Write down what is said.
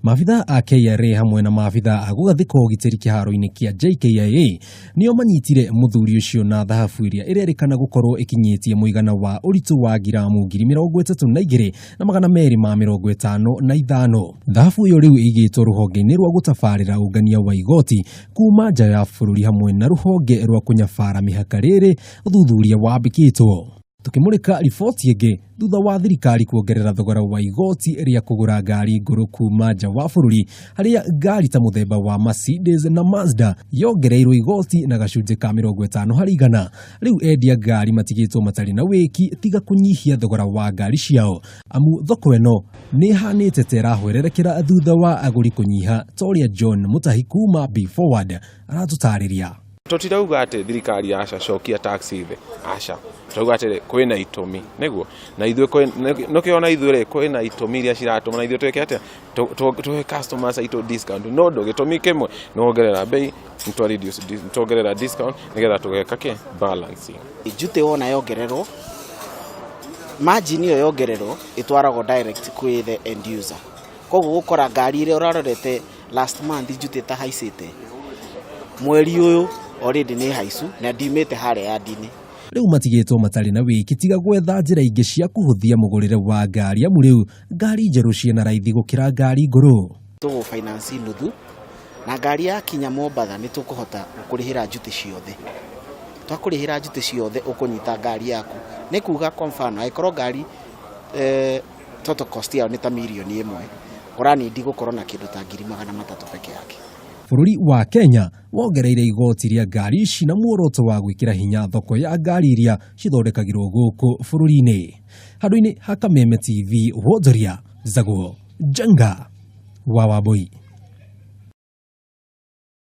Maabitha a KRA hamwe na maabitha a gũgathĩka ũgitĩri kĩharo-inĩ kĩa JKIA nĩo manyitire mũthuri ũcio na thahabu ĩrĩa ĩrerĩkana gũkorwo ĩkinyĩtie mũigana wa ũritũ wa ngiramu 32,255. Thahabu ĩyo rĩu ĩigĩtwo rũhonge-inĩ rwa gũtabarĩra ũngania wa igoti kuma nja ya bũrũri hamwe na rũhonge rwa kũnyabara mĩhaka rĩrĩ ũthuthuria wambĩkĩtwo. Tukimurika riboti ĩngĩ, thutha wa thirikari kuongerera thogora wa igoti rĩa kũgũra ngari ngũrũ kuma nja wa bũrũri, harĩa ngari ta mũthemba wa Mercedes na Mazda yongereirwo igoti na gacunjĩ ka 50%, rĩu endia ngari matigĩtwo matarĩ na wĩki tiga kũnyihia thogora wa ngari ciao, amu thoko ĩno nĩ ĩhanĩte ta ĩrahwererekera thutha wa agũri kũnyiha, ta ũrĩa John Mutahi kuma Be Forward aratũtarĩria. Tũtirauga atĩ thirikari aca cokia tax thĩ, aca, tũrauga atĩrĩ kwĩna itũmi nĩguo na ithuĩ nĩkĩo na ithuĩ rĩ kwĩna itũmi iria ciratũma na ithuĩ twĩke atĩa, tũhe customers aitũ discount. No ũndũ gĩtũmi kĩmwe nĩ wongerera bei, nĩ reduce, tuongerera discount nĩgetha tũgeka kĩ balancing. Duty wona yongererwo, margin ĩyo yongererwo ĩtwaragwo direct kwĩ the end user. Koguo gũkora ngari ĩrĩa ũrarorete last month duty ĩtahaicĩte, mweri ũyũ already nĩ haicu na ndiumĩte harĩa yard-inĩ. Rĩu matigĩtwo matarĩ na wĩki tiga gwetha njĩra ingĩ cia kũhũthia mũgũrĩre wa ngari, amu rĩu ngari njerũ ciĩna raithi gũkĩra ngari ngũrũ. Tũgũ finance nuthu na ngari yakinya Mombatha nĩ tũkũhota gũkũrĩhĩra duty ciothe. Twakũrĩhĩra duty ciothe ũkũnyita ngari yaku. Nĩ kuga kwa mfano angĩkorwo ngari total cost yayo nĩ ta 1 mirioni, ũranindi gũkorwo na kĩndũ ta 300,000 peke yake. Bũrũri wa Kenya wongereire igoti rĩa ngari ici na muoroto wa gwĩkĩra hinya thoko ya ngari iria cithondekagĩrwo gũkũ bũrũri-inĩ. Handũ-inĩ ha Kameme TV, wonjoria Zaguo Njenga wa Wambui.